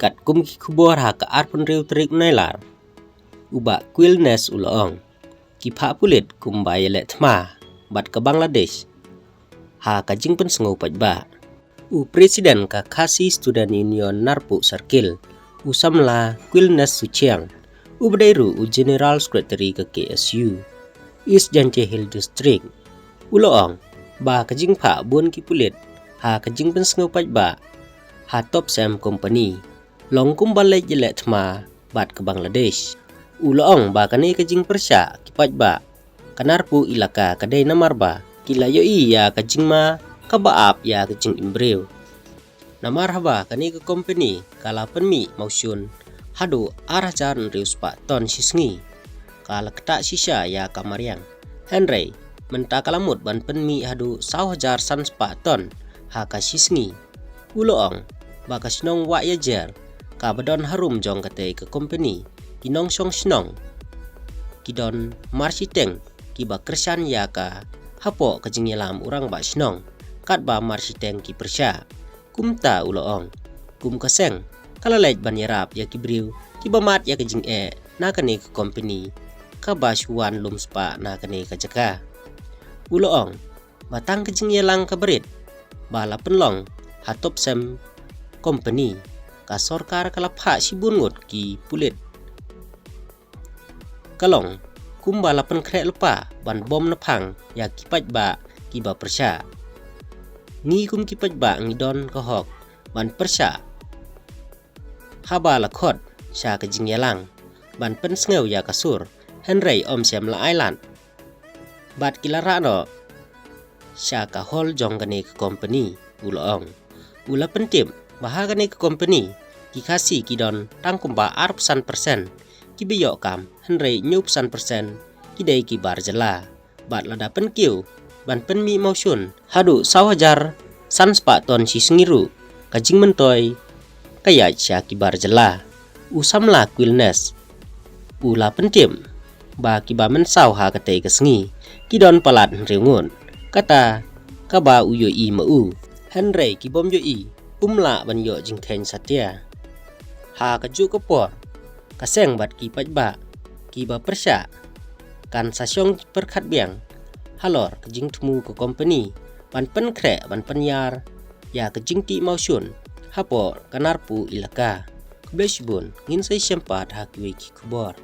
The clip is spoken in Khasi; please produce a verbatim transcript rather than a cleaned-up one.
Katkum ki khubor ha ka arphew hynriew tarik Nailar, u Bah Quilnes u la ong, ki phah pulit kumba ïaleh thma bad ka Bangladesh ha ka jingpynsngew paidbah. U President ka Khasi Student Union Narpuh Circle, u samla Quilnes Suchiang, u ba dei ruh u General Secretary ka K S U East Jaintia Hills District, u la ong ba ka jingphah bun ki pulit ha ka jingpynsngew paidbah ha Topcem Company long kumba leit ïaleh thma bad ka Bangladesh. U la ong ba kane ka jingpyrshah ki paidbah ka Narpuh Elaka ka dei namar ba ki la ïohi ïa ka jingma kaba ap ïa ka jingim briew. Namar haba kane ka company ka la pynmih mawshun haduh ar hajar hynriew spah ton shi sngi, ka la ktah shisha ïa ka mariang. Hynrei mynta ka la mut ban pynmih haduh saw hajar san spah ton ha ka shi sngi. U la ong ba ka shnong Wahiajer kaba don harum jong katei ka company, ki nongshong shnong ki don marshiteng kiba kyrshan ïa ka hapoh ka jingïalam u rangbah shnong, katba marshiteng ki pyrshah. Kumta u la ong, kum ka seng ka la leit ban ïarap ïa ki briew kiba mad ïa ka jingeh na kane ka company kaba shu wan lum spah na kane ka jaka. U la ong ba tang ka jingïalang kaba rit ba la pynlong ha Topcem Company, ka sorkar ka la phah shibun ngut ki pulit. Ka long kumba la pynkhreh lypa ban bom naphang ïa ki paidbah kiba pyrshah. Ngi kum ki paidbah ngi don ka hok ban pyrshah haba la khot sha ka jingïalang ban pynsngew ïa ka sur, hynrei ym shym la ai lad. Bad ki la rah noh sha ka hall jong kane ka company, u la ong. U la pyntip ba ha kane ka company ki Khasi ki don tang kumba arphew san percent kiba ïoh kam, hynrei hynñiewphew san percent ki dei ki bar jylla. Bad lada pynkiew ban pynmih mawshun haduh saw hajar san spah ton shi sngi ruh, ka jingmyntoi ka ïaid sha ki bar jylla. U samla Quilnes u la pyntip ba kiba mynsaw ha katei ka sngi ki don palat hynriew ngut, kata kaba u ïohi ma u. Hynrei ki bym ïohi um lah ban ïoh jingkheiñ satia. Ha kajuh ka por, ka seng bad ki paidbah kiba pyrshah kan sa shong pyrkhat biang halor ka jingthmu ka company ban pynkhreh ban pynïar ïa ka jingtih mawshun hapoh ka Narpuh Elaka. Khublei shibun, ngin sa ïashem pat ha kiwei ki khubor.